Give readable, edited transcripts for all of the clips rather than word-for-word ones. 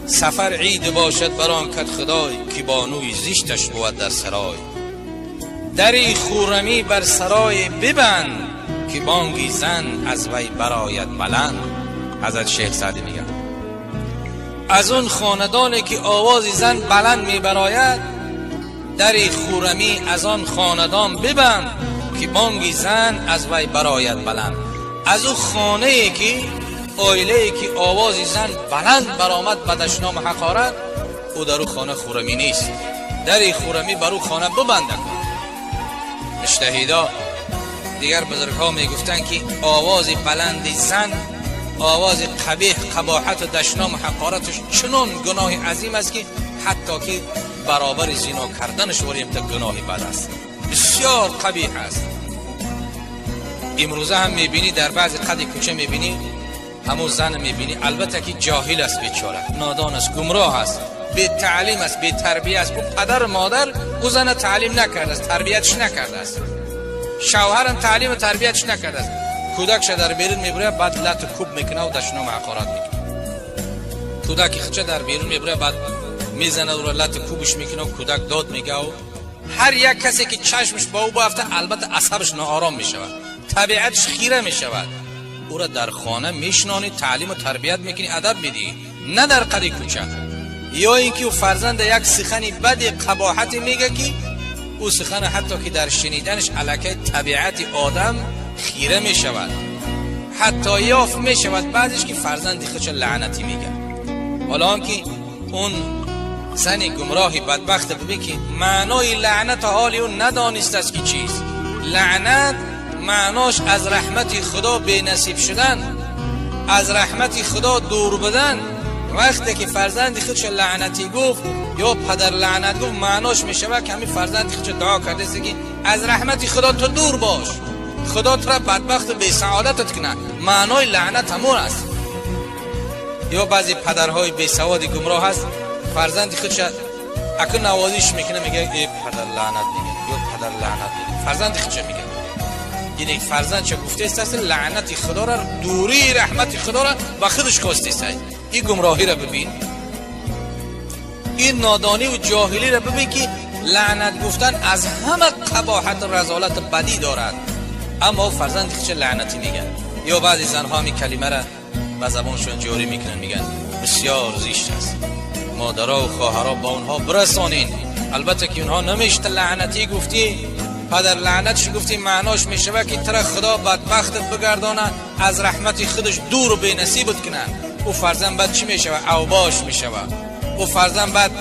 سفر عید باشد بر آن کت خدای که بانوی زشتش بود در سرای. دری خورمی بر سرای ببند که بانگی زن از وی براید بلند. حضرت شیخ سعدی میگه از اون خاندانی که آواز زن بلند میبراید، دری خورمی از آن خاندان ببند که بانگی زن از وی براید بلند. از اون خانه ای که عائله ای که آواز زن بلند برآمد به دشنام حقارت، او در او خانه خورمی نیست. دری خورمی بر او خانه ببنده کن. مجتهدا دیگر بزرگ ها میگفتن که آواز بلند زن، آواز قبیح، قباحت و دشنام و حقارتش چنان گناه عظیم است که حتی که برابر زنا کردنش وریم تا گناه بد است، بسیار قبیح است. امروزه هم میبینی در بعض قد کوچه میبینی همون زن میبینی، البته که جاهل است، بیچاره، نادان است، گمراه است، بی تعلیم است، بی تربیه است. او پدر و مادر او زن تعلیم نکرده است، تربیتش نکرده است، شوهرم تعلیم و تربیتش نکرده است. کودکش در بیرون میبره، بعد لط کوب میکنه و دشنام حقارت میکنه. کودک خودش در بیرون میبره، بعد میزنه او را لط کوبش میکنه و کودک داد میگه. و هر یک کسی که چشمش با او بیفته، البته عصبش ناآرام میشود، طبیعتش خیره میشود. او را در خانه میشنانی، تعلیم و تربیت میکنی، ادب میدی، نه در قد کوچه. یا اینکه او فرزند یک سخنی بد قباحت میگه که او سخن حتی که در شنیدنش علاکه طبیعت آدم خیره میشود، حتی یافت میشود بعدش که فرزند خودش لعنتی میگه. حالا هم که اون زن گمراه بدبخت ببین که معنای لعنت حالی اون ندانست است که چیست. لعنت معناش از رحمت خدا بی نصیب شدن، از رحمت خدا دور بدن. وقتی که فرزند خودش لعنتی گفت یا پدر لعنت گفت، معناش میشود که همین فرزند خودش دعا کرده است که از رحمت خدا تو دور باش، خدا تو را بدبخت و بی سعادتت کنه. معنای لعنت همون است. یا بعضی پدرهای بی سواد گمراه هست، فرزند خودش اکنون نوازش میکنه، میگه ای پدر لعنت میگه یا پدر لعنت میگه، فرزند خودش میگه. یعنی فرزند چه گفته است لعنت خدا را، دوری رحمت خدا را با خودش خواسته است. این گمراهی را ببین، این نادانی و جاهلی را ببین که لعنت گفتن از همه قباحت و رذالت بدی دارد، اما فرزند خودش لعنتی میگن. یا بعضی زنها می کلمه را به زبانشون جاری میکنن، میگن بسیار زشت است. مادرها و خواهرها با اونها برسانین، البته که اونها نمیشت لعنتی گفتی، پدر لعنتش گفتی، معناش میشوه که تر خدا بدبختت بگردانه، از رحمت خودش دور و بی نصیبت کنه. او فرزند بعد چی میشوه؟ اوباش میشوه. او فرزند بعد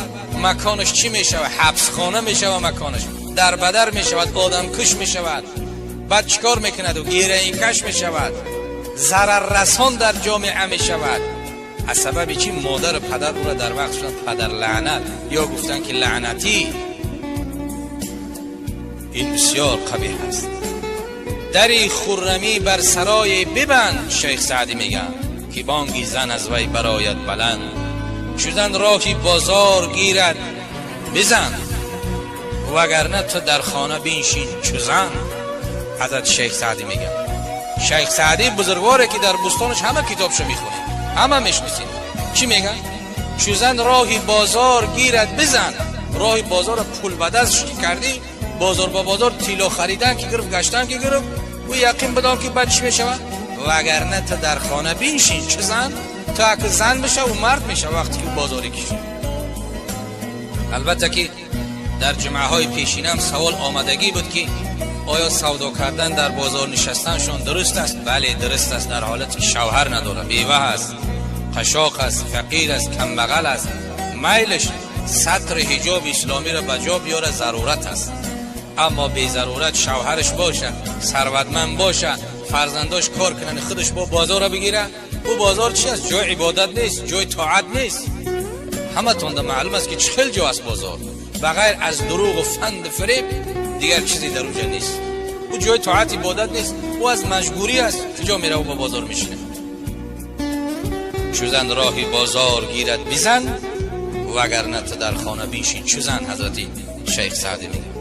مکانش چی میشوه؟ حبس خانه میشوه، مکانش در بدر میشود، آدم کش میشود. بعد چیکار میکند؟ و گیره کش میشود، ضرر رسان در جامعه میشود. از سبب چی؟ مادر و پدر او را در وقت شدن پدر لعنت یا گفتن که لعنتی. این بسیار قبیح است. دری خرمی بر سرای ببند، شیخ سعدی میگن که بانگی زن از وی براید بلند. چودن راهی بازار گیرد بزن، وگرنه تو در خانه بینشین چو زن. حضرت شیخ سعدی میگن. شیخ سعدی بزرگواره که در بستانش همه کتابشو میخونیم، همه میشناسیم. چی میگن؟ چو زن راهی بازار گیرد بزن. راهی بازار پول بدست کردی، بازار با بازار تیلا خریدن که گرفت، گشتن که گرفت، او یقین بدان که بعد چی میشود؟ وگرنه تا در خانه بینشین چه زن، تا اگه زن بشه و مرد میشه وقتی که بازاری کشید. البته که در جمعه های پیشینم سوال آمدگی بود که آیا سودا کردن در بازار نشستنشون درست است؟ بله درست است، در حالت که شوهر نداره، بیوه است، قشاق است، فقیر است، کمبغل است، میلش ستر حجاب اسلامی را به جا بیاره ضرورت است. اما بی ضرورت شوهرش باشه، ثروتمند باشه، فرزنداش کار کنن، خودش با بازار را بگیره، او بازار چی است؟ جای عبادت نیست، جای طاعت نیست. همه تون معلوم است که چخل جا است بازار، بغیر از دروغ و فند فریب دیگر چیزی در اونجا نیست. او جای طاعت عبادت نیست، او از مجبوری است کجا میره و با بازار میشینه. چوزن راهی بازار گیرد بزن، وگرنه تو در خانه بینشین چوزن. حضرت شیخ سعدی میگه.